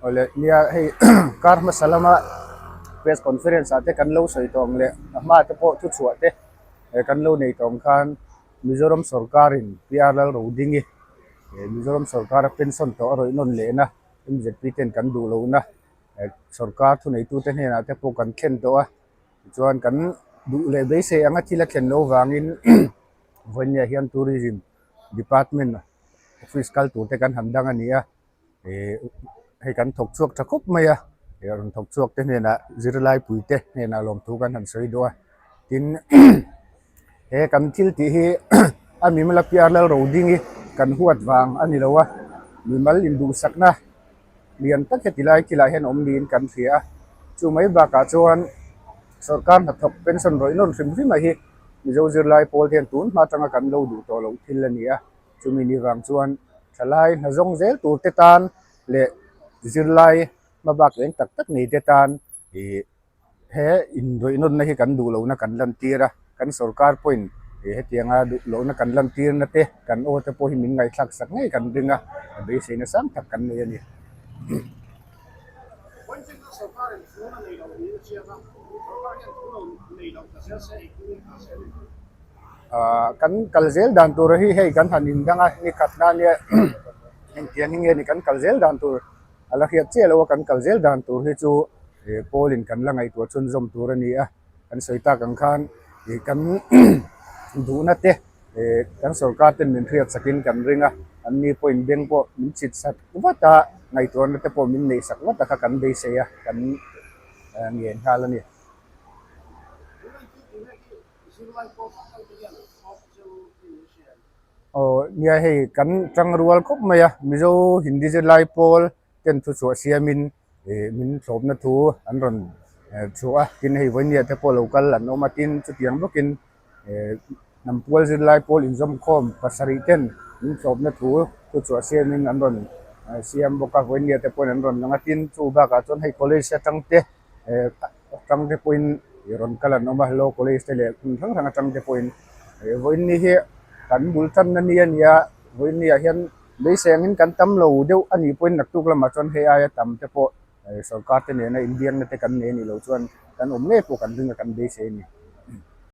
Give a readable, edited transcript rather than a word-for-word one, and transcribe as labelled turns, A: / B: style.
A: Awle nia hei kar hmasa lama press conference ah te kan lo sawi tawh ang leh a hma te pawh thuchhuah te kan lo nei tawh ang khan Mizoram sorkar in P R Lalrodingi Mizoram sorkar a pension tawh a rawih nawn lehna M Z P ten kan duh lohna sorkar thuneitute hnenah te pawh kan thlen tawh a tichuan kan duh leh beisei anga thil a thlen loh vangin vawinia hian tourism department office kal tur te kan han dang a ni a. Ihh hei kan thawk chhuak tha khawp mai a ih rawn thawk chhuak te hnenah zirlai pui te hnenah lawmthu kan han sawi duh a tin he kan thil tih hi a mimal a piar lal ro ding hi kan huat vang a ni lo a mimal induhsakna lian tak heti lai thilah hian awm niin kan hria a chu mai bakah chuan sawrkar hnathawk pension rawih nawn hrim hrim a hi mizo zirlai pawl te hian tun hma atanga kan lo duh tawh loh thil a ni a. Chumi ni vang chuan thalai hna zawng zel tur te tan leh zirlai hma bak eng tak tak nei te tan ih he indawihnawtna hi kan duh lohna kan lantir a, kan sorkar pawhin ih hetianga duh lohna kan lantirna te kan aw te pawh hi min ngaihthlak sak ngei kan ring a, beiseina sang tak kan nei a ni. Ahh kan kal zel dan tur hi hei kan han indang a ni khat na nia engtiang hi nge ni kan kal zel dan tur a la hriat chiah lo a kan kal zel dan tur hi chu ih pawl in kan la ngaihtuah chhunzawm tur a ni a kan sawi tak ang khan ih kan duhna te ih kan sorkar ten min hriat sakin kan ring a an ni pawhin beng pawh min chhit sak vat a ngaihtuahna te pawh min neih sak vat a kha kan beisei a kan ngen nghal a ni. Aw nia hei kan tang rual khawp mai a Mizo Hindi zirlai pawl ten thuchhuah siamin ih min thlawpna thu an rawn chhuah a tin hei vawinia te pawh lo kal an awm a tin chutiang bawkin ih hnam pual zirlai pawl inzawmkhawm pasarih ten min thlawpna thu thuchhuah siamin an rawn siam bawk a vawinia te pawhin an rawn lang a tin chu bakah chuan hei college atang te. Atang te pawhin ih rawn kal an awm a law college te leh hmun hrang hrang atang te pawhin ih vawiin ni hi kan bul tanna ni a ni a vawiin ni ah hian beisei angin kan tam lo deuh a nih pawhin naktuk lamah chuan hei aia tam te pawh ih sorkar te nena inbiakna te kan nei a nih loh chuan kan awm ngei pawh kan ring a kan beisei a ni.